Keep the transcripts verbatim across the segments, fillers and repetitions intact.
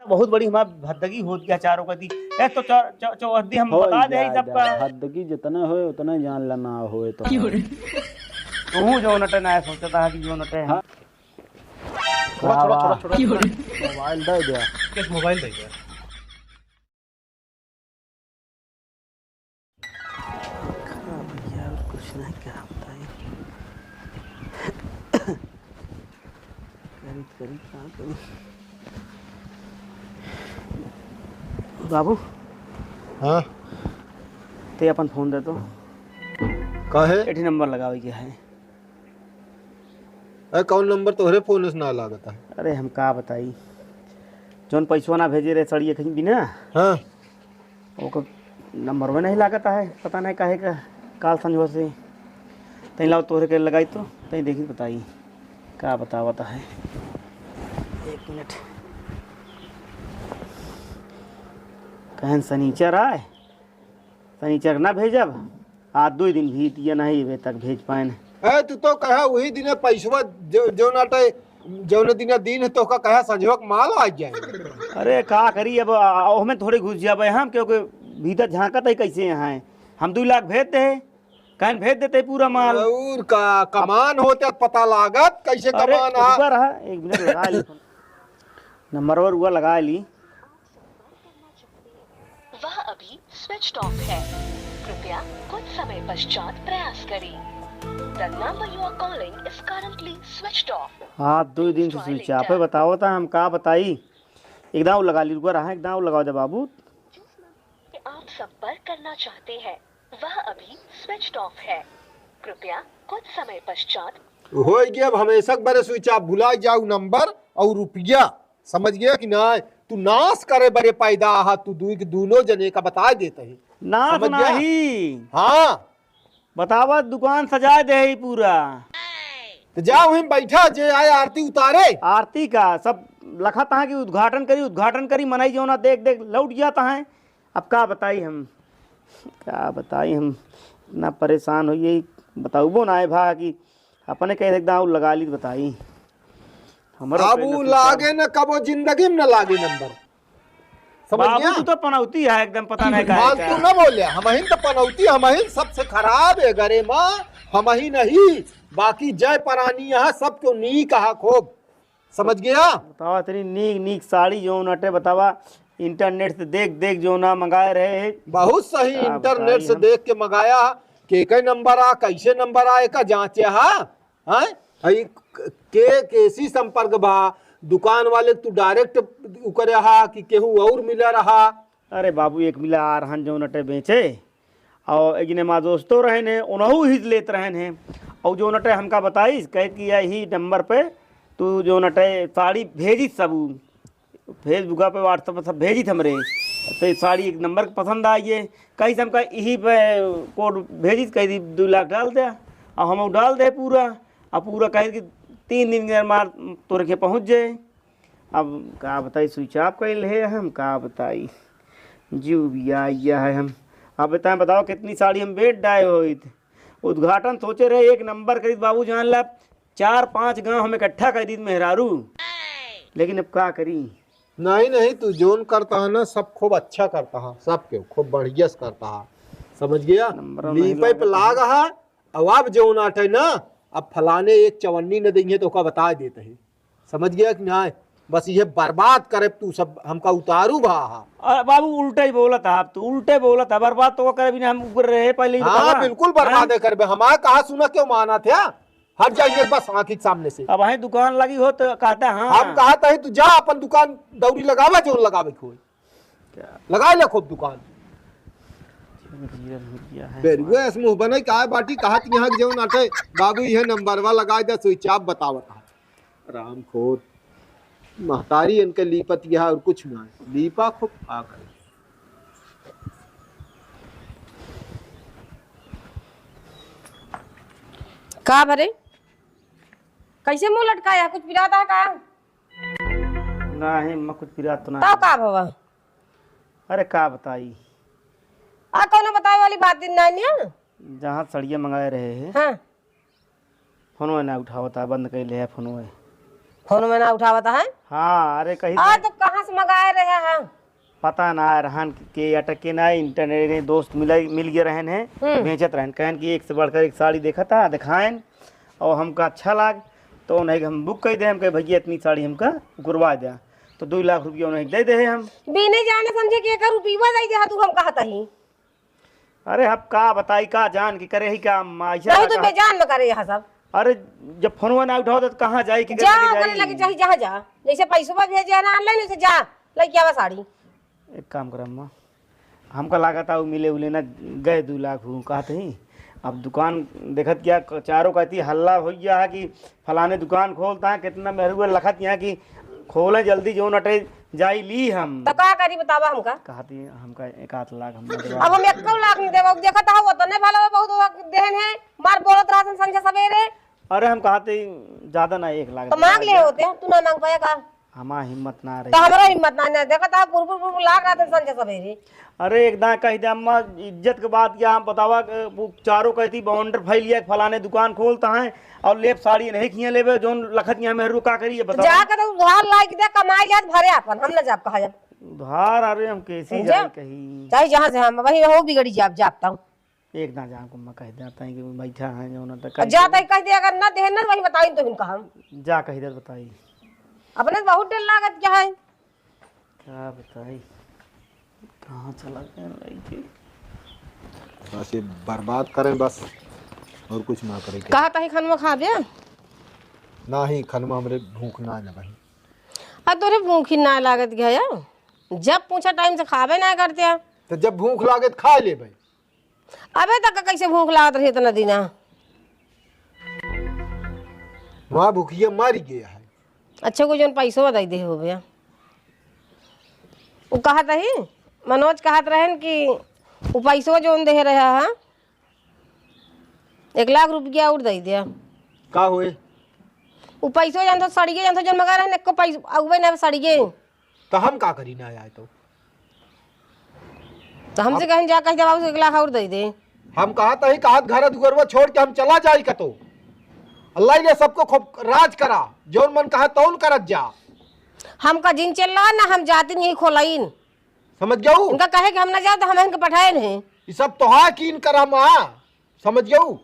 बहुत बड़ी हमार भद्दगी होत गया चारों का दी। ए, तो चौ-, चौ-, चौहद्दी हम होई बता दे जाए, सबका। भद्दगी जितने होए, उतने जान ला ना होए तो। क्यों रे? तू जो नटे ना सोचता है कि जो नटे है। हाँ। छोड़ा, छोड़ा, वाह, छोड़ा, वाह। छोड़ा। क्यों रे? मोबाइल दे दे। किस मोबाइल दे दे? का भैया, कुछ नहीं, का बताई? करी, करी, का करी? बाबू। हाँ? ते अपन फोन दे तो। काहे? एठी नंबर लगावे के है। अरे, कौन नंबर तोहरे फोन से ना लागत है? अरे, हम का बताई, जौन पैसवा ना भेजे रहे सड़िया कहीं बिना, हाँ। ओकर नंबरवे नहीं लागत है, पता नहीं काहे का, काल संझवा से। तई लाओ तोहरे के लगाई तो, तई देखी बताई, का बतावत है। एक मिनट। कहन सनीचर आए, सनीचर ना भेजब, आज दुई दिन भी दिया नहीं, अबे तक भेज पाएन। ए, तू तो कहा वही दिने पैसवा जो, जो नाटे, जौने दिने दिन है, तो का कहा संझवा के माल आ जाए। अरे, का करी अब, आ, ओहमे थोड़ी घुस जाबे हम, क्योंकि भीतर झांकत है कैसे यहाँ है। हम दुई लाख भेज दे, कहन भेज देते पूरा माल। और का कमान होते पता लागत, कैसे अरे, कमान आ। रुका रहा, एक मिनट लगा ली। नंबर वर हुआ लगा ली। वह अभी switched off है। कृपया कुछ समय पश्चात प्रयास करें। The number you are calling is currently switched off। हाँ, दुई दिन से switch off है, बताओ ता हम का बताई। एक दाव लगा ली, रुका रहा, एक दाव लगाओ दे बाबू। जिस नंबर से आप संपर्क करना चाहते हैं, वह अभी switched off है। कृपया कुछ समय पश्चात। हो गया, अब हमेशा के बारे switch off, भुला जाऊ नंबर और रुपया। समझ गया कि ना? तू नाश करे बरे पैदा हा, तू दुई के दूनो जने का बता देत है। नाश समझ गया? नहीं। हाँ। बतावा, दुकान सजाए दे ही पूरा। तो जा वहीं बैठा, जे आए आरती उतारे। आरती का सब लखत है कि उद्घाटन करी, उद्घाटन करी, मनई जो ना देख देख लौट जात है। अब का बताई हम, का बताई हम, इतना परेशान होइए, बताउबो ना है भा कि अपने कहे एकदम लगा ली तो बताई। हमरो अब कहे उ ना लागे न, कबो जिंदगी में न लागे नंबर। समझ बाबू, गया? तू तो पनौती है एकदम, पता नहीं काहे फालतू का। न बोले, हमहिन तो पनौती, हमहिन सबसे खराब है घरे में, हमही नहीं, बाकी जय परानी यहाँ सब क्यों नीक हा खूब। समझ गया? बतावा, इतनी नीक नीक साड़ी जौन अटे, बतावा, internet से देख देख जौन ना मंगाए रहे। बहुत सही, का internet बताई से हम। देख के मंगाया। के के नंबर आ, कैसे नंबर आ, एका जांचे हा? हैं? हई के, केसी संपर्क बा? दुकान वाले तू direct उकरे हा कि केहू और मिले रहा? अरे बाबू, एक मिला आ रहन जौन अटे बेचे, और एक जने हमार दोस्तो रहन है, उनहू हित लेत रहन है। और जौन अटे हमका बताइस, कहत कि यही नंबर पे तू जौन अटे साड़ी भेजित सब, Facebook पे, WhatsApp पे सब भेजित हमरे। तो ये साड़ी एक नंबर के पसंद आई है, कहीं से हमका यही पे code भेजित, कह दी दो लाख डाल दे, और हम डाल दे पूरा, और पूरा कह कि तीन दिन के अंदर मार तोरे के पहुँच जाए। अब का बताई, switch off कइल है, हम का बताई, जीव बिया आइया है हम। अब इतना बताओ, कितनी साड़ी हम बेच डाए होइत। उद्घाटन सोचे रहे एक नंबर करीत बाबू, जान ला चार पांच गांव हम इकट्ठा कर दीत मेहरारू, लेकिन अब का करी। नहीं, नहीं, तू जोन करता है ना, सब खूब अच्छा करता है, सब के खूब बढ़िया से करता है, समझ गया? नंबर नहीं लीपे पे लागत है। लाग है, अब आप जोन आटे ना, अब फलाने एक चवन्नी न देंगे तो ओका बता देते हैं। समझ गया कि नाहीं? बस ये बर्बाद करे तू सब, हमका उतारू भा हा। अरे बाबू, उल्टे ही बोलत है आप तो, उल्टे बोलत है। बर्बाद तो करे बिना हम ऊपर रहे पहले ही हाँ, बतावा। बिल्कुल बर्बाद हाँ? है करबे। हमार कहा सुना क्यों माना थे? हट जाइए बस आँखी के सामने से। अब वहीं दुकान लगी हो तो कहता हाँ। हम कहा था तू जा अपन दुकान दौरी लगावा, जोन लगावे के होई। क्या? लगा ले खूब दुकान। जीवन हो गया है। बेरुए ऐसे मुँह बनाई का बाटी, कहा कि यहाँ के जोन आटे, बाबू यह नंबरवा लगा दे, switch off बतावत है। रामखोर, महतारी इनके लीपत यह और कुछ ना है। लीपा खूब आ कर। का भरे? कैसे मुंह लटकाया? कुछ पिरात है का? नाही, मैं कुछ पिरात तो ना तब है। का भवा? अरे का बताई? आ, कौनो बतावे वाली बात दिन ना है। जहाँ सड़िया मंगाए रहे हैं। हाँ। फोनवे ना उठावता, बंद कइले है फोनवे। फोन में ना उठावत है। हाँ, अरे कही आ, तो कहाँ से मंगाए रहे हैं? पता ना, रहन के अटके ना, इंटरनेट में दोस्त मिला, मिल गए रहन है, हम्म। बेचत रहन, कहन कि एक से बढ़कर एक साड़ी देखा था, दिखाएन, और हमका अच्छा लाग, तो उन्हें हम बुक कर दे, हम कहे, "भैया, इतनी साड़ी हमका उकरवा द्या।" तो दो लाख रुपया उन्हें दे दे हम। बिना जाने समझे कि एक रुपया दे दे, तू हम कहत ही। अरे, अब का बताई, का जान के करे ही का, हम ऐसा नहीं, ना तू कहा। बेजान में करे यहाँ सब। अरे, जब फोनवा ना उठाओ तो कहाँ जाई, के जा, करे ओकरे लगे जाई? चाहे जहाँ जा, जैसे पैसवा भेजे है ना online, वैसे जा, लेके आवा साड़ी। एक काम कर अम्मा, हमका लागत है, उ मिले उले ना गए, दो लाख हूँ कहत ही। अब दुकान देखत क्या, क-, चारों कहती हल्ला हो गया है कि फलाने दुकान खोलता है, कितना मेहरुआ लखत यहाँ की खोले जल्दी, जो नटे जाई ली हम। तो का करी बतावा हमका? कहती हमका एक आध लाख हम दे अब हम एको लाख नहीं देबो, देखत हो, वो तो नहीं भला बहुत देहन है, मार बोलत रहत संझा सवेरे। अरे हम कहते ज्यादा ना, एक लाख तो दे मांग दे ले दे। होते, तू ना मांग पाया का? हमार हिम्मत ना रही। तो हमरा हिम्मत ना, ना, देखत हो, बुर, बुर, बुर, बुर लाग रहत संझा सवेरे। अरे एक दाएं कह दे अम्मा, इज्जत के बात क्या हम बतावा, अ, वो चारों कहती बाउंडर फैल गया, फलाने दुकान खोलता है और लेप साड़ी नहीं किए लेबे, जोन लखत यहाँ मेहरू का करिए तो बतावा। जाके तो उधार लाइक दे, कमाई जात भरे अपन, हम ना जाब कहा जाब। उधार, अरे हम कैसी जा। जाए कही। चाहे जहाँ से हम वही हो बिगड़ी जाब, जाब ताऊ। एक ना जान को मैं कह देता है कि बैठा है जो ना तो अब कह जाता है कह दे, अगर ना देहे ना वही बताई तो इनका हम। जा कह दे बताई। अपने से बहुत डर लागत क्या है? क्या बताई, कहाँ चला गया लड़की? बस ये बर्बाद करें बस, और कुछ ना करें क्या? कहा तही खनवा खाबे? नाही, खनवा हमरे भूख ना लगा। आ तोरे भूख ही ना लागत गया, जब पूछा टाइम से खाबे ना करते। तो जब भूख लागे तो खा लेबे। अबे तक कैसे भूख लागत रही इतना दिना? वहाँ भूखिया मारी गया है। अच्छा, कोई जौन पैसवा दे दे हो भैया। वो कहत रही, मनोज कहत रहन कि वो पैसवा जौन दे रहा है, एक लाख रुपया और दे दे। का होए? वो पैसवा जान तो सड़िए, जान तो जौन मगा रहन, एको पैसा अगुबे ना सड़िए। तो हम का करी ना आए तो? तो हमसे हम कहें जा, कह दे बाबू से एक लाख और दे दे। हम कहत ही, कहत घर दुआरवा छोड़ के हम चला जाई कतो। अल्लाह ने सबको खूब राज करा, जौन मन कहा तौन करत जा। हमका जिन चल रहा ना, हम जातिन यही खोलाइन। समझ गऊ? इनका कहे कि हम ना जाओ तो हम इनके पठाए नहीं। ये सब तोहा कीन कर हम आ। समझ गऊ?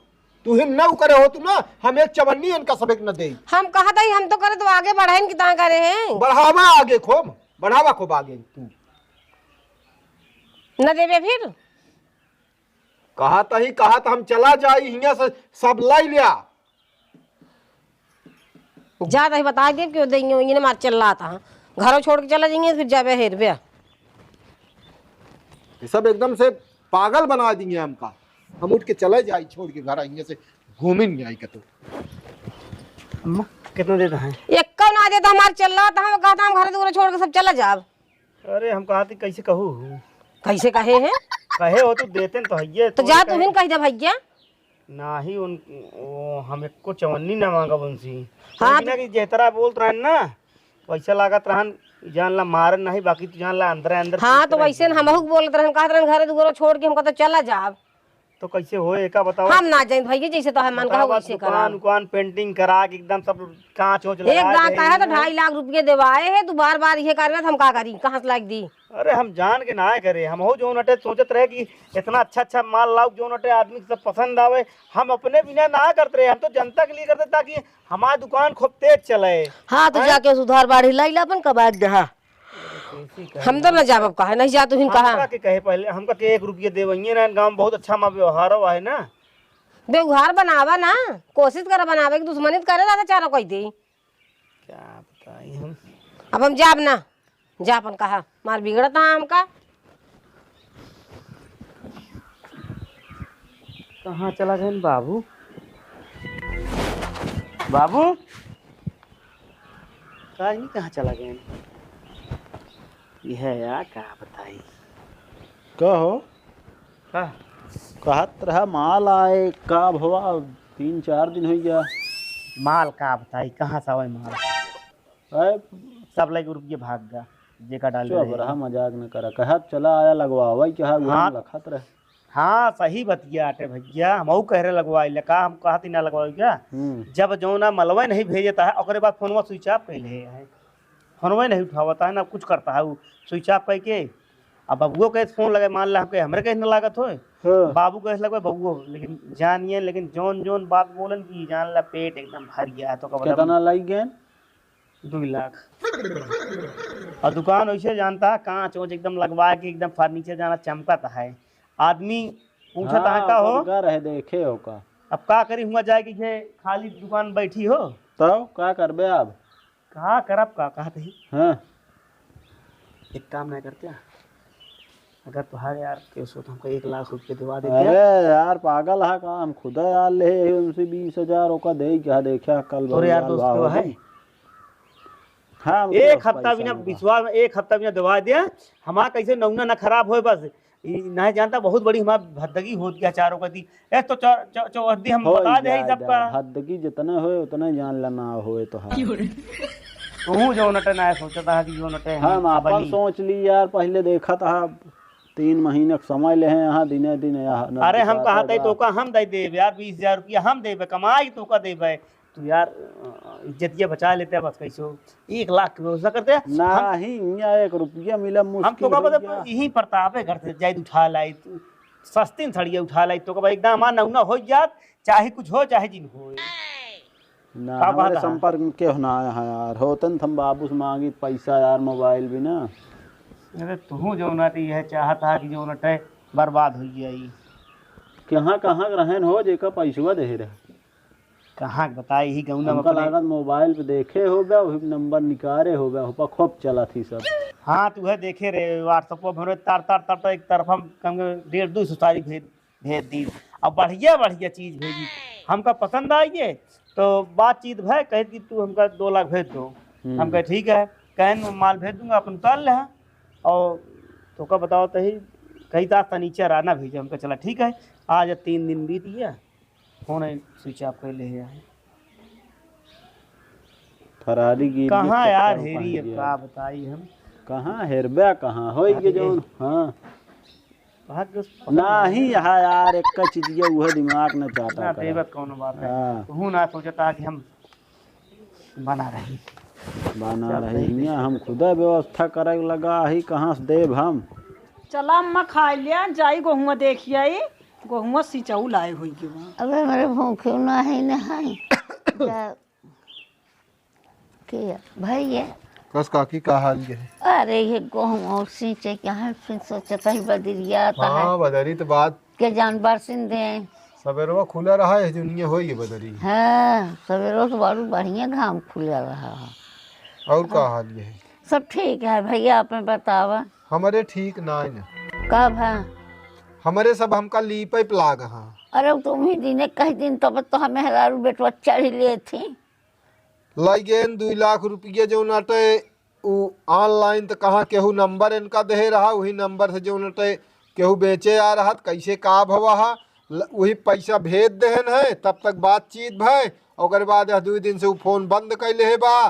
तू हिन न करे हो तू ना, हम एक चवन्नी इनका सबक न दे। हम कहत ही, हम तो करे तो आगे बढ़ाइन कि ता करे हैं। बढ़ावा आगे खूब, बढ़ावा खूब आगे तू। न देबे फिर? कहत ही, कहत हम चला जाई हियां से सब लाई लिया। जा तही बताई देब कि वो देंगे, वो इन्हें मार चिल्लात है। घरों छोड़ के चला जाएंगे, फिर जाबे हेर बे। ये सब एकदम से पागल बना देंगे हमका। हम उठ के चले जाई छोड़ के घर, हियां से घूमे नहीं आई कतो। अम्मा, कितना देता है? एक्को ना देता, हमार चिल्लात है, वो कहता हम घर दूर छोड़ के सब चला जाब। अरे, हम कहा थी, कैसे कहू हूँ? कैसे कहे हैं? कहे हो तो देते न तो हइये, तो तो जा, कहे तू ही न कह दे भैया। नाही, उन, ओ, हम एको चवन्नी ना मांगब उनसे। हाँ, लेकिन तो कि जेतरा बोलत रहन ना, वैसे लागत रहन, जान ला मारन नहीं, बाकी तू जान ला अंदर अंदर हाँ, पीछे तो रह वैसे न गया। हमहू के बोलत रहन, कहत रहन, "घर दुआरो छोड़ के हमका तो चला जाब।" तो कैसे होए, एका बताओ? हम ना जाई भैया, जैसे तोहे मन कहा बताओ, वैसे दुकान करा। उकान पेंटिंग करा के एकदम सब कांच ओंच एक लगा दांत दे है तो हैं। ढाई लाख रुपये देवाए है, तू बार बार ये करबे तो हम का करी, कहाँ से लाइक दी? अरे हम जान के ना करे, हम हो जो नटे सोचत रहे कि इतना अच्छा अच्छा माल लाओ जो नटे आदमी के सब पसंद आवे, हम अपने बिना ना करते रहे, हम तो जनता के लिए करते ताकि हमार दुकान खूब तेज चले। हाँ, तो हैं? जाके सुधार बाढ़ी लाई ला अपन कबाक दहा। कैसी कहे हम तो ना? ना जाब, अब कहा नहीं जा, तू हिन कहा। हमका के कहे पहले, हमका के एक रुपये देवइये ना, गाँव में बहुत अच्छा हमार व्यवहार हुआ है ना। व्यवहार बनावा ना, कोशिश करा बनावे की, दुश्मनी तो करे दादा चारों कह दे। क्या बताई हम? अब हम जाब ना, जा अपन कहा, मार बिगड़त है हमका। कहाँ चला गए बाबू? बाबू? का नहीं, कहाँ चला गए? यह यार, का बताई? का हो? का? कहत रहा माल आए, का भवा? तीन चार दिन हो गया। माल का बताई, कहाँ से आवे माल? अरे, सब लेके रुक के भाग गया, जेका डाल चुप रहे। रहा, मजाक न करा। कहत चला आया लगवावे, क्या है, हाँ। लखत रहे। हाँ, सही बतिया आटे भइया, हमहू कहरे लगवाई ले, का हम कहत ही ना लगवाई क्या? हम्म। जब जौना मलवे नहीं भेजता है, ओकरे बाद फोनवा switch off कइले है, फोनवे नहीं उठावता है, ना कुछ करता है, उ switch off कइके। अब बबुओ के फोन लगे, मान ला हमके, हमरे कहे न लागत होए, हाँ। बाबू कहे लगवे बबुओ, लेकिन जानिए, लेकिन जौन जौन बात बोलन कि जान ला पेट एकदम भर गया है, तो का बताऊं? कितना लग गए? दुई लाख। और दुकान वैसे जानता है, कांच ओंच एकदम लगवा के एकदम furniture जाना चमकत है। आदमी पूछत हाँ, है, "का हो?" बड़का रहे, देखे हो का? अब का करी, हुआ जाए कि ये खाली दुकान बैठी हो। तब का करबे अब? का करब, का कहत ही? हाँ। एक काम नहीं करते, अगर तुहार यार के सोच हमको एक लाख रुपये दिवा देते। अरे यार, पागल है का? हम खुदा यार ले ही उनसे बीस हजार, ओका दे क्या, देखा कल तोरे यार भगवान दोस्त भाव तो है। होगी। हाँ, हम एक दोस्त हफ्ता पैसा बिना होगा। विश्वास में, एक हफ्ता बिना दवा दिया, हमारा कैसे नौना ना खराब होए बस। ई नहीं जानता, बहुत बड़ी हमार भद्दगी होत गया चारों का दी। ए तो चौ-, चौ-, चौहद्दी हम हो बता दे ही जाए, सबका। भद्दगी जितना होए उतना जान लेना होए तो हाँ। तू जो नटे ना सोचता है कि जो नटे हम अपन बनी। सोच ली यार, पहले देखा था तीन महीने का समय ले हैं यहाँ, दिने दिन यहाँ न अरे हम दिखाता कहा थे जा। तो का हम दे देबे यार, बीस हजार रुपया हम देबे, कमाई तो का देबे। तू यार, अ, इज्जतिया बचा लेते हैं बस कैसे हो। एक लाख की व्यवस्था करते हैं। हम नहीं, यहाँ एक रुपया मिला हम मुश्किल तो का हो बता, गया। यहीं प्रतापे घर से जाए उठा लाई, तू सस्तीन सड़िया उठा लाई, तो का एकदम हमार नौना हो जात, चाहे कुछ हो, चाहे जिन हो। ना, का हमारे बात है? संपर्क में केहू ना आया है यार। होतन त हम बाबू से मांगी पैसा यार, मोबाइल भी ना। अरे तू जो ना तो यह चाहत हा कि जो ना टे बर्बाद हो जाई। कहाँ, कहाँ के रहन हो जेका पैसवा दे रहे? कहाँ के बताई ही गौना में हमका अपने। लागत मोबाइल पे देखे होबे, वही नंबर निकारे होबे, ओपा खूब चलत ही सब। हाँ, तू है देखे रे, WhatsApp पर भरे तार, तार, तार, तार, एक तरफा कम से कम डेढ़ दो सौ तारीख भेज भेज दी। अब बढ़िया बढ़िया चीज भेजी, हमका पसंद आई है तो बातचीत भय, कहे कि तू हमका दो लाख भेज दो। हम्म। हम कहे ठीक है, कहन माल भेज दूंगा, अपन उतार ले। और तो का बताओ तो ही कही था शनिचर आना भेजे, हमका चला ठीक है। आज तीन दिन बीत गया, फोन है switch off कर ले है। फरारी गिर के कहाँ यार चक्कर हेरी, पड़ अब गया। का बताई हम? कहाँ हेरबे, कहाँ होई के अरे। जौन, हाँ। भाग के पकड़ नहीं, लिया। हाँ यार, एक चीज ये उहे दिमाग न चाहता ना, करे। देवत कौनो बात नहीं। हाँ। तू ना सोचता कि हम बना रही। बना चल, रही नहीं हियाँ, हम खुदा व्यवस्था करे लगा ही, कहाँ से देब हम? चला अम्मा, खा लिया, जाई गोहुआ देखिया, गोहुआ सिंचाऊ लाए होई के बा। अबे हमरे भूखे ना है, ना है। त के भैया। कस काकी, का हाल ये है? अरे, ये गोहुआ और सींचे के हैं, फिर सोचत ही बदरिया आता है। हाँ, बदरी तो बात। के जान बरसिन दे। सवेरवा खुला रहा है, जो नहीं होई ये बदरी। हाँ, सवेरो तो बड़ू बढ़िया घाम खुला रहा है। और का हाँ। हाल ये है? सब ठीक है भैया, आप बतावा। हमरे ठीक ना है ना। का भा? हमरे सब हमका लीपे पे लाग हा। अरे, तुम ही दिने कह दिन तब तो हम मेहरारू बेटवा चढ़ ले थी। लइगेन दुई लाख रुपया जौन अटे, उ online त कहाँ केहू नंबर इनका देहे रहा, उही नंबर से जौन अटे केहू बेचे आ रहा, त कैसे का भवा हा, ल-, उही पैसा भेज देहन है, तब तक बातचीत भय, ओकर बाद यह दुई दिन से उ फोन बंद कैले है बा,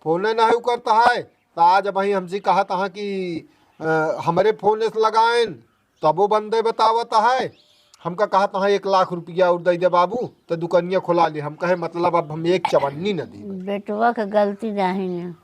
फोने नहीं उ करता है। त आज अबहीं हमसे कहत हा कि, अ, हमरे फोन से लगाएन, तबो बंदे बतावत है। हमका कहत है, "एक लाख रुपया और दे दे बाबू, त दुकनिया खोला ले।" हम कहे, "मतलब अब हम एक चवन्नी न देब।" बेटवा के गलती नहीं है।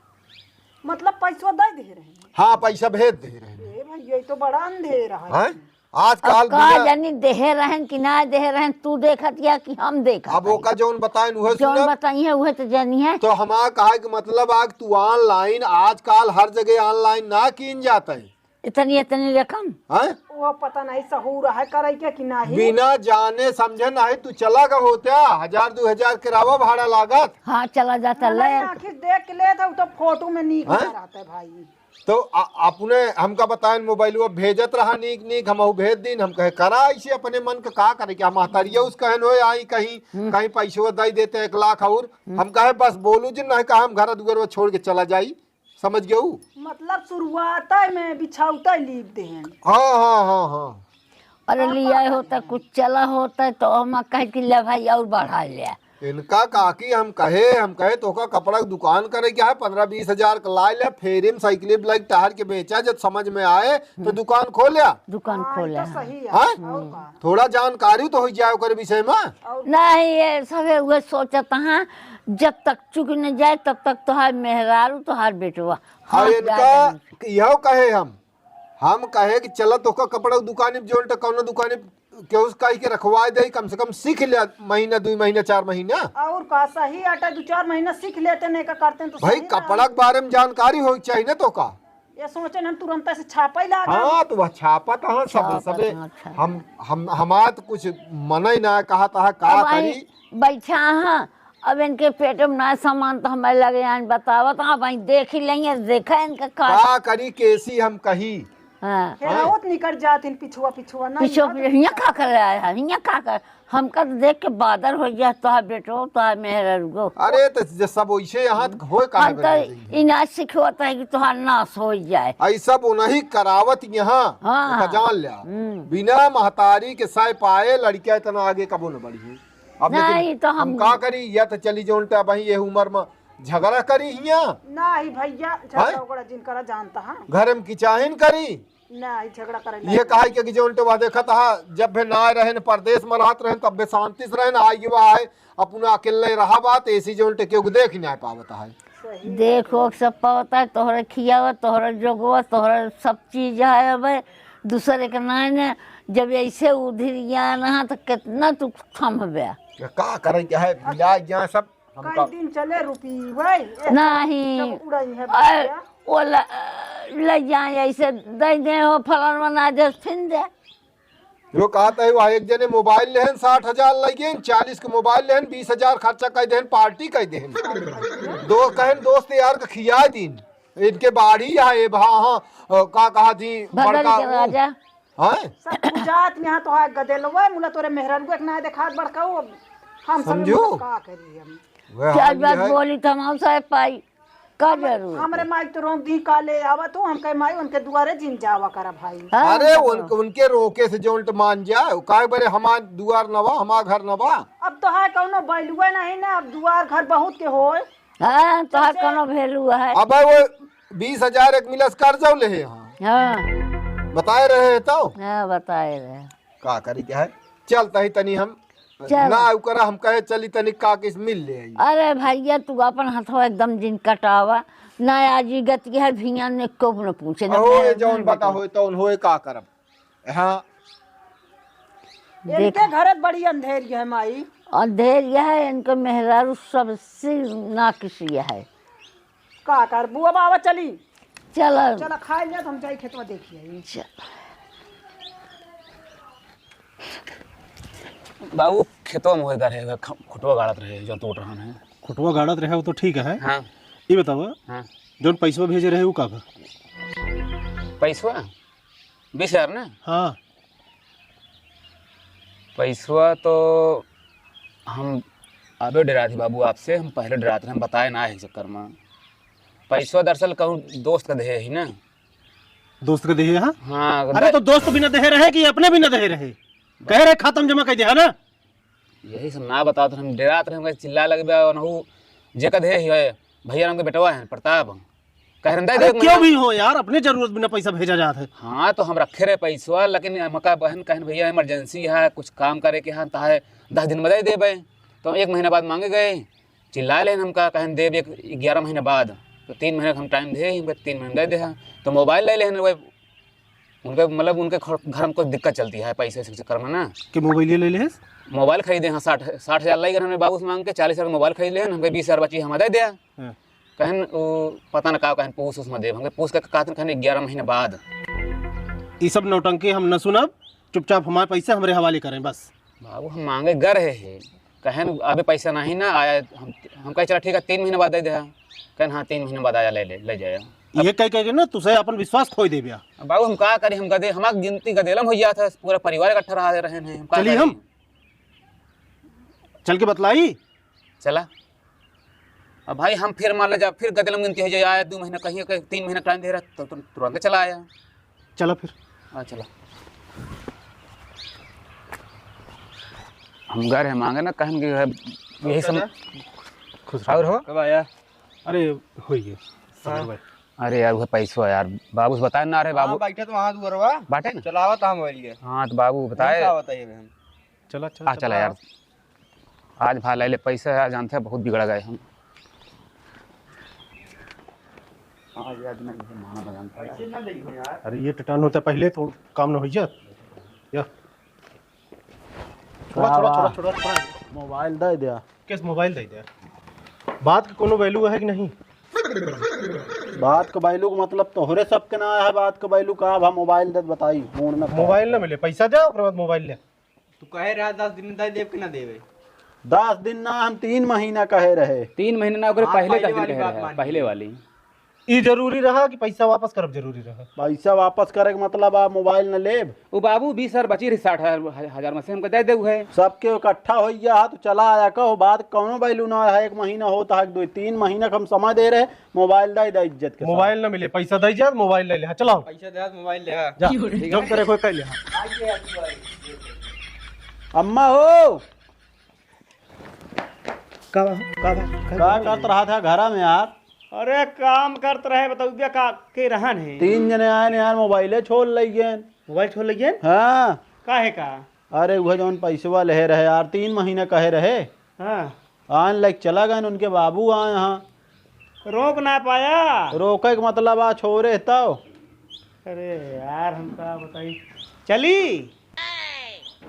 मतलब पैसवा दे दे रहे हैं? हाँ, पैसा भेज दे रहे हैं। ए भाई, ये तो बड़ा अंधेर है। हैं? आजकल अब का बिना जानी देहे रहन कि ना देहे रहन, तू देखत या कि हम देखत अब हई? ओका जौन बताइन उहे जौन सुनब। बताई है उहे तो जानी है। तो हमार कहे के मतलब आग तू online आजकल हर जगह online ना कीन जात है। इतनी, इतनी रकम? हैं? वो पता नहीं सहूर है करे के कि नहीं। बिना जाने समझे नहीं, तू चला गा होत्या, हजार दू हजार किरावा भाड़ा लागत। हाँ, चला जाता नहीं, ले। आखिर देख के लेत है, उ तो फोटो में नीक हैं? ना रहता है भाई। तो अ-, अपने हमका बताएन, मोबाइलवा भेजत रहा नीक नीक, हमहू भेज दीन। हम कहे करा ऐसे अपने मन के का करे, क्या महतारिया उस कहन होए आई कहीं, हम्म। कहीं पैसवा दे देते एक लाख और। हम्म। हम कहे बस बोलू जिन, नहीं कहा हम घर दुआर छोड़ के चला जाई। समझ गऊ? मतलब शुरुआत में बिछौता लीप देहन। हाँ, हाँ, हाँ, हाँ। अरे हाँ, लिया हाँ, होता, हाँ। कुछ चला होता तो हम कहे कि ले भाई और बढ़ा ले। इनका काकी हम कहे, हम कहे तोहका कपड़ा के दुकान करे के है, पन्द्रह बीस हजार का लाइ ले, फेरी में साइकिल ब्लैक टहर के बेचा, जब समझ में आए तो दुकान खोल्या। दुकान हाँ, खोल्या। तो सही है। हाँ? और का? थोड़ा जानकारी तो होइ जाए ओकर विषय में। और नहीं, ये सभे उहे सोचत हैं, जब तक चुक न जाए तब तक तोहार मेहरारू तोहार बेटवा। हाँ, हाँ, इनका ज्यादा नहीं। यहो कहे हम, हम कहे कि चलत ओकर कपड़ा के दुकान में, जोन त कौनो दुकान में केहू से कहि के रखवाए दे, कम से कम सीख ले महीना, दुइ महीना, चार महीना। और का, सही आटा दु चार महीना सीख लेते, नहीं का करते तो भाई, सही ना। कपड़ा के बारे में जानकारी होइ के चाहिए ना तोहका। ये सोचे हम तुरंत से छापे लागा। हाँ, तो वह छापत हाँ, सब, छापत सबे हाँ, अच्छा। हम, हम, हमार तो कुछ मन ही ना कहा था, का अब आई करी? बैठा हाँ, अब इनके पेट में ना सामान तो हमारे लगे आन बतावत, अब आई देख ही लेंगे, देखा इनका का। का करी, केसी हम कही। हाँ। हेरावत निकल जात इन पिछुआ, पिछुआ ना पिछुआ, निकल पिछुआ, हियाँ का कर रहा है, हियाँ का कर, हमका तो देख के बादर हो गया, तोहार बेटो, तोहार मेहररुगो। अरे, तो जे सब वैसे यहाँ होए काहे हम बने तो रही? इनाज सिखवत है कि तोहार नाश हो जाए। ऐसा वो नहीं करावत यहाँ, हाँ, ओका हाँ। जान लिया। हम्म। बिना महतारी के साय पाए लड़किया इतना आगे कबो न बढ़ी। अब लेकिन नहीं, तो हम हम का करी, या तो चली जोन टा वही ये उम्र में झगड़ा करी हिया। नहीं भैया, हैं? झगड़ा उगड़ा जिन करा जानता है। घर में किचाहिन करी। नहीं, झगड़ा करे ये लायक। कहा कि, कि जोन टे वह देखत हा, जब भी ना रहे न परदेश में रहत रहे, तब भी शांति से रहे न, आई वह आए, अपना अकेले रहा बात, ऐसी जोन टे क्यों देख ही नहीं पावत है। सही। देखो, सब पावत है, तोहरे खियावा, तोहरे जोगवा, तोहरे सब चीज है। अब दूसरे के नाई ने, जब ऐसे उधिर गया ना, तो कितना तू थमबे। ये का करे के है, बिया गया सब। हमका कई दिन चले रुपी वही, ए, नहीं। जब उड़ई है अरे, बच्चा। वो ल-, ले जाए ऐसे दे दे हो, फलाना ना दे, फिन दे। यो कहत है, वह एक जने मोबाइल लेहन, साठ हजार लगे, चालीस के मोबाइल लेहन, बीस हजार खर्चा कर देहन, पार्टी कर देहन। दो कहन दोस्त यार के खिया दीन, इनके बाड़ी है, ए भा, हाँ, अ, का कहा थी, बदल बड़का के ऊ, राजा। हाँ? सब पूजात में यहाँ तो है गदेलवा, मुला तोरे मेहररुआ के ना देखात बड़का, वो हम सब समझू? का करी हम? वह चार हाल बात है। बोली तो हम साहब पाई, का जरूर? हमरे माई तो रोक दी, का ले आवा तू, हम कहे माई उनके दुआरे जिन जावा करा भाई। हाँ, अरे तो उन-, उनके रोके से जोन तो मान जाए, काहे बरे हमार दुआर नवा, हमार घर नवा। अब तो है कौनो बैलुआ नहीं ना, अब दुआर घर बहुत के होए। हाँ, तोहार जैसे कौनो value है? अब वो बीस हजार एक मिलस कर्जौ लेहे हाँ। हाँ। बताए रहे तो? हाँ, बताए रहे। का करी के है? चल तही तनी हम चल। ना ओकरा हम कहे चली तनी का किस मिल ले आई। अरे भैया, तू अपन हथवा एकदम जिन कटावा। ना आज ई गति है, भिया ने को न पूछे, ना अहो, ये मेहरारू जौन ने बता बेटा। होए तौन होए, का करब? हाँ। इनके देख। घरे बड़ी अंधेरी है, माई। अंधेरी है, इनके मेहरारू सबसे नाकिसी है। का करबू, अब आवा चली। चल। चल, खाए ले, तो हम जाई खेतवा देखिए। चल। बाबू, खेतवा में होए रहे, ख-, खुटवा गाड़त रहे, जो तोड़ रहन है। खुटवा गाड़त रहे, वो तो ठीक है। हाँ। ये बतावा, हाँ। जौन पैसवा भेजे रहे, वो का बा? पैसवा? बीस हजार ना? हाँ। पैसवा तो हम अबे डरात ही बाबू आपसे, हम पहले डरात रहे, हम बताए ना है चक्कर में। पैसवा दरअसल कहूँ दोस्त का देहे ही ना। दोस्त का देहे, हाँ? हाँ, अरे द- तो दोस्त बिना देहे रहे कि अपने बिना देहे रहे? कहे रहे खाता में जमा कर दे, है ना? यही सब ना बताओ तो हम डरात रहे, हम चिल्ला लगे बा, ओनहु जेका देहे ही है, भैया राम के बेटवा है प्रताप, कह रहे दे अरे दे एक क्यों महीना। भी हो यार, अपने जरूरत बिना पैसा भेजा जात है। हाँ, तो हम रखे रहे पैसवा, लेकिन हमका बहन कहन भैया emergency है, कुछ काम करे के है, तो है दस दिन में दे देबे। तो एक महीना बाद मांगे गए, चिल्ला लेन हमका, कहन देब एक ग्यारह महीने बाद। तो तीन महीने का हम time दे, हमका तीन महीने दे दे। तो मोबाइल ले लेन वे, उनके, मतलब, उनके घर, घर में कुछ दिक्कत चलती है पैसे के चक्कर में ना। के मोबाइल ले ले? मोबाइल खरीदे हैं, साठ, साठ हजार लाई हमने बाबू से मांग के, चालीस हजार का मोबाइल खरीद लेन, हमके बीस हजार बची, हम दे दे। हाँ। कहन वो पता ना का, कहन पूछ उस में देब, हमके पूछ के कहते कहन ग्यारह महीने बाद। ई सब नौटंकी हम न सुनब, चुपचाप हमारे पैसे हमरे हवाले करें बस। बाबू, हम मांगे गर है, है। कहन अबे पैसा नहीं ना आया, हम, हम कहे चला ठीक है, तीन महीने बाद दे दे। कहन हाँ, तीन महीने बाद आया, ले ले, ले जाया। ये कह कह के ना तुसे अपन विश्वास खोई देब्या। अब बाबू, हम का करी, हम गदे, हमार गिनती गदेलम हो गया था, पूरा परिवार इकट्ठा रहा रहे हैं, हम का चलिए करी? हम चल के बतलाई। चला। अब भाई, हम फिर मान ले जा, फिर गदेलम गिनती हो जाए, आया दो महीना कहीं, कहीं तीन महीना time दे रहा, तो तुम तुरंत चला आया। चला फिर। हाँ, चला। हम घर है मांगे ना, कहन के है, यही सब। खुश रहो। और हो? कब आया? अरे, होई गए। हाँ। अरे यार, वो पैसवा यार, बाबू से बताए ना रहे, हाँ, बाबू। बैठे तो वहाँ दुअरवा। बाटे ना? चलावत हम मोबाइल के। हाँ, तो बाबू बताए। का बताइए बहन? चला, चला, आ, चला चला। यार। आज भा ले ले पैसा यार, जानते हैं, बहुत बिगड़ गए हम। आज यार, मैं ये माना बजान पड़ा। ऐसे ना देखो यार। अरे, ये टटान होता पहले तो काम न हो जात। या। छोड़ा, छोड़ा, छोड़ा, छोड़ा, छोड़ा। मोबाइल दे दिया। किस मोबाइल दे दिया? बात के कोनो value है कि नहीं? बात के value के मतलब तोहरे सबके ना है, बात के value का भा मोबाइल दे बताई, मूड ना खराब। मोबाइल ना मिले, पैसा दे, ओकरे बाद मोबाइल ले। तू कहे रहा दस दिन में दे देब कि ना देबे? दस दिन ना, हम तीन महीना कहे रहे। तीन महीना ना, ओकरे हाँ, पहले पहले दस दिन वाली कहे बात रहे, मान पहले ली। वाली। ई जरूरी रहा कि पैसा वापस करब जरूरी रहा? पैसा वापस करे के मतलब आप मोबाइल न लेब? उ बाबू बीस हजार बची रही, साठ हजार, हजार में से हमको दे दे है। सबके इकट्ठा हो गया है, तो चला आया कहो, बात कौनो value ना है, एक महीना होता है, दो तीन महीना के हम समय दे रहे, मोबाइल दे दे इज्जत के साथ। मोबाइल ना मिले, पैसा दे जा, मोबाइल ले ले, हाँ, चलाओ। पैसा दे, मोबाइल ले, हाँ। जा, ठीक है। जब करे कोई कर ले, हाँ। अम्मा हो, का बा? का बा? का का बा? करत रहा था घरा में यार? अरे काम करत रहे, बताऊ बिया का के रहन है? तीन जने आए ने यार, मोबाइले छोड़ लइ गए। मोबाइल छोड़ लइ गए? हाँ। काहे का? अरे उहे जौन पैसवा लेहे रहे यार, तीन महीना कहे रहे। हाँ। आन लाइक चला गए, उनके बाबू आए यहाँ। रोक ना पाया? रोके के मतलब आ छोरे तब। अरे यार हम का बताई, चली?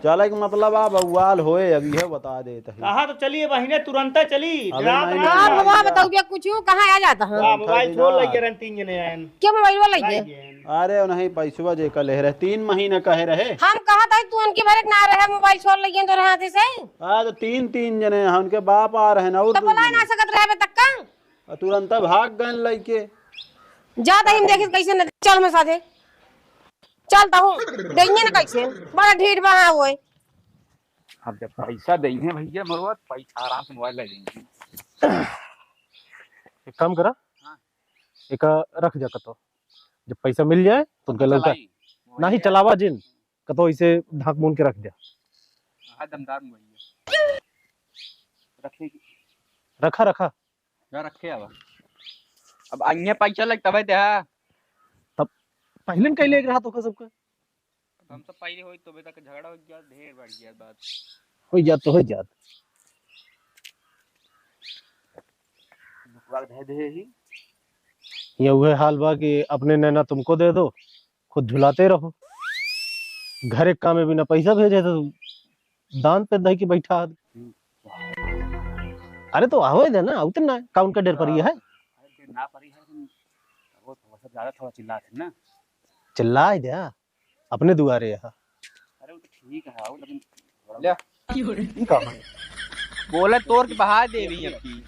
चले के मतलब आ बउआल होए, अब इहे बता देत है। कहा तो चलिए बहिने, तुरंते चली, अबे रात नहीं, ना नहीं, हाँ, नहीं, भगवान नहीं। बताऊ क्या कुछ यूं कहाँ आ जाता है? हाँ, मोबाइल छोड़ लग गए रहन, तीन जने आयन। क्या मोबाइल वो लग गए? लग गए। अरे नहीं, पैसवा जे का ले रहे, तीन महीना कहे रहे। हम कहा था तू उनके भरे के ना रहे, मोबाइल छोड़ लग गए तो रहा थे से। हाँ, तो तीन, तीन जने हैं, उनके बाप आ रहे हैं और तो दो बोला जने। ना सकत रहे अबे तक का? आ, तुरंत भाग गए लइके। जा त हम देखिस कैसे न, चल में साथे। चल त हूँ, देंगे न कैसे। बड़ा ढीठ बहा हुए। अब जब पैसा देंगे भैया, मरुआ, पैसा आराम से मोबाइल ले लेंगे। एक काम करा, हाँ। एक रख जा कतो। जब पैसा मिल जाए, तो उनके लौटा। चलाई। नहीं, चलावा जिन। कतो इसे ढाक मून के रख दे। हाँ, दमदार मोबाइल है। रखे। रखा, रखा। क्या रखे अब? अब अन्य पैसा लग तबे दे, हाँ। तब पहले न कह ले रहा तो का सबका। हम सब पहले होई तो बेटा के झगड़ा हो गया, ढेर बढ़ गया बात। हो जात तो हो जात। भुकवा के धे दे ही। ये उहे हाल बा कि अपने नैना तुमको दे दो, खुद झुलाते रहो। घर एक काम में बिना पैसा भेजे तो दान पे दही के बैठा है। अरे तो आवे दे ना, उतना का उनका डर पड़ी है? अरे डर ना पड़ी है, लेकिन वो थोड़ा सा ज्यादा थोड़ा चिल्लात है ना। चिल्लाए दे, अपने दुआरे यहाँ। अरे वो तो ठीक है, वो लेकिन ले। ई का है? बोले तोर के बहा देवी अबकी।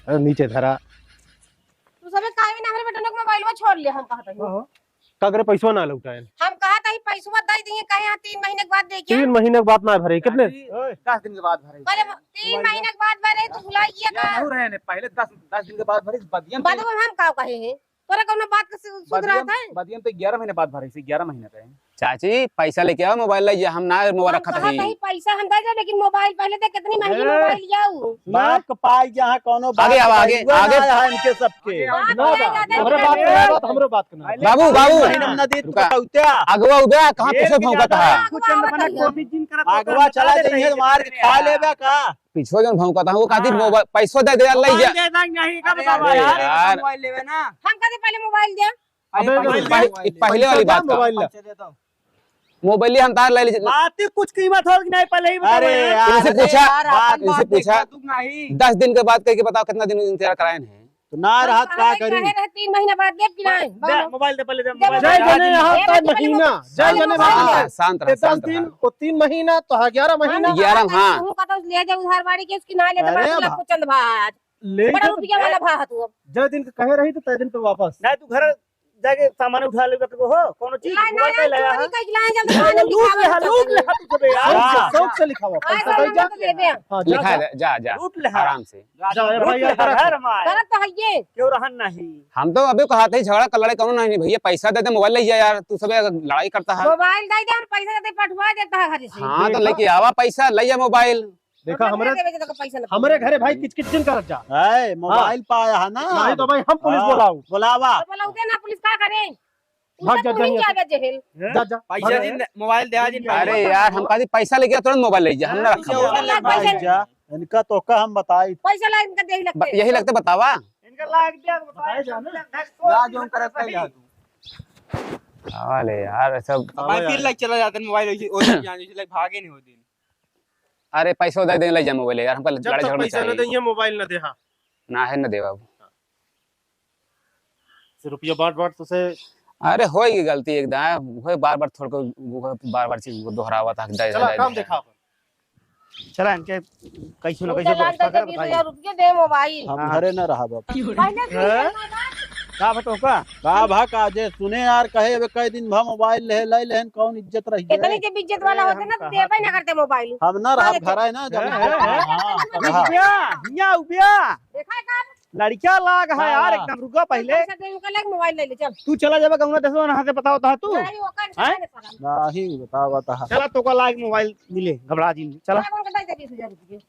अरे नीचे धरा। तू सबे काहे ना हमरे बेटन के मोबाइलवा छोड़ ले, हम कहत हई। का करे पैसवा ना लौटाएन? हम कहत हई पैसवा दे दिए, कहे यहाँ तीन महीने के बाद दे के। तीन महीने के बाद ना भरे, कितने? चाची, दस दिन के बाद भरे। पहले तीन महीने के बाद भरे, तू भुला गया का? नहीं रहे ने, पहले दस, दस दिन के बाद भरे, बदियन बाद में हम का कहे हैं? तोरा कौनो बात के सु-, सुध बदियन, रहत है? बदियन तो ग्यारह महीने बाद भरे, से ग्यारह महीने का है। चाची, पैसा लेके आओ, मोबाइल ले जा, हम ना मोबाइल हम रखत कहा हई। नहीं, पैसा हम दे दे, लेकिन मोबाइल पहले दे, कितनी महंगी ए, मोबाइल जाऊ? बाप के पाई जहाँ कौनो बात आगे आवा, आगे, मोबाइल आगे। ना आया है इनके सबके। आगे आवा। ना बा, हमरे बात के ना, बात हमरे बात के ना। बाबू, बाबू। महीना में ना दे, तू रुका। कौत्या। अगवा उबे, कहाँ ये पीछे भौंकत है? कुछ चंद बना कोशिश जिन करत हो, अगवा बता चला देते जाइए, हैं मार के कितने खा हैं। लेबे का? पीछे जौन भौंकत है, वो खातिर हाँ। मोबाइल, पैसो दे दे यार, ले जा। मोबाइल दे देंगे, यही का अरे बतावा यार। यार। मोबाइल लेवे ना। हम कहते पहले मोबाइल दे। अबे पहले पह-, मोबाइल पह-, दे। पहले वाली बात कर। मोबाइल ले। पैसे दे दो। मोबाइल हम तार ले लीजिए। बात की कुछ कीमत हो कि नहीं, पहले ही बताओ अरे यार। यार, इनसे अरे पूछा, यार, अपन इनसे बात पूछा। देखा तू नहीं। दस दिन के बाद कह के बताओ कितना दिन इंतजार कराए हैं। तो ना हम रहत कहा का नहीं करी? कहे रहे, तीन महीना बाद देब कि नहीं? दे, बोलो। मोबाइल दे, पहले दे, दे, मोबाइल दे। जय जने यहाँ दे, तय पहले महीना, मोबाइल जय जने शांत रहा, महीना। शांत रहा, ये दस शांत दिन, रहा। वो तीन महीना, तो ग्यारह महीना। हम ग्यारह, कहा हाँ। तू कहता ले जा उधार बाड़ी के, इसकी ना ले, तो अरे बड़ा बा-, कुचंद भाई। ले बड़ा जा तो रुपया वाला भा तू अब। जय दिन के कहे रही तो तय दिन पे वापस। नहीं, तू घर जाके सामान उठा लेबे के हो, कोनो चीज नहीं, मोबाइल नहीं, पे ले तू आ। नहीं कहीं लाए, जल्दी ले, खाना लूट निकाल ले, ले, लूट ले, चल। तू सबे यार। शौक से, शौक से लिखावा, आज पैसा हम दे जा। लोग दे दे। हाँ, जा, लिखा जा। दे, जा, जा, लूट ले, आराम से। जा, जा, लूट भाई, ले, यार, हर माय। करत तो है ये। क्यों रहन नहीं? हम तो अभी कहा थे झगड़ा कर लड़े, कौनो नहीं, नहीं भैया, पैसा दे दे, मोबाइल ले जा यार, तू सबे लड़ाई करता है। मोबाइल दे दे, हम पैसा दे दे, पठवा देता है घर से। हाँ, तो देखा? लेके आवा पैसा, ले जा मोबाइल। देखा, हमरे, हमरे घरे भाई किचकिच जिन करत जा। है, मोबाइल पाया है ना। नहीं तो भाई हम पुलिस बोलाऊ। बुलावा। तो बोलाऊ दे ना, पुलिस का करे? भाग जा, जा, जा। जेल। जा, जा। पैसा भाग। दिन, मोबाइल दे, आज दिन अरे यार, हम कहती पैसा लेके तुरंत मोबाइल ले जा, हम ना रखा मोबाइल। पैसा भाग जा, इनका तो का हम बताई। पैसा ला, इनका दे ही लगते। ब-, यही लगते बतावा। इनका लाग दे, बताए जा ना। जा, जो करत है, जा तू। अरे यार, सब अब भाई फिर लाइक चला जाता है मोबाइल, वैसे, वैसे जाने से लाइक भागे नहीं होते। अरे पैसा दे दे, ले जा मोबाइल यार, हमका जब लड़ाई तक झगड़ा पैसा न चाहिए। दे, ये मोबाइल न दे, हाँ। ना है, न दे बाबू। से रुपया बांट बांट तो से। अरे होई गलती एक दाएं, होई बार बार थोड़ को, बार बार चीज को दोहरावा था, दे, चला दे, काम दे। देखा अपन। चला इनके कैसे ना उनके कैसे लाग व्यवस्था दे कर बीस हजार बताइए। रुपये दे मोबाइल। हम हाँ। घरे न रहा बाबू। पहले से हैं? का बताओ का? का भा का जे सुने यार, कहे अब कई दिन भा मोबाइल ले, ले लेहन, कौन इज्जत रही है? इतने के इज्जत वाला होते ना तो देबे ना करते मोबाइल। हम ना रहा, हाँ, घर है ना, जब हैं, हैं, हैं। हाँ, हाँ। उबिया, हिया उबिया। देखा है का? लड़किया लाग है यार, हाँ। एकदम रुका पहले। पैसा दे, उनका लग मोबाइल ले ले, चल। तू चला जाबे गौना देशवा, वहाँ से बताओ तो तू। नहीं, वो कर हैं? नहीं, साला। नहीं, बताओ, बता। चला, तो का लाग मोबाइल मिले, घबरा जी, चला। चला, उनका दे दे बीस हजार रुपये।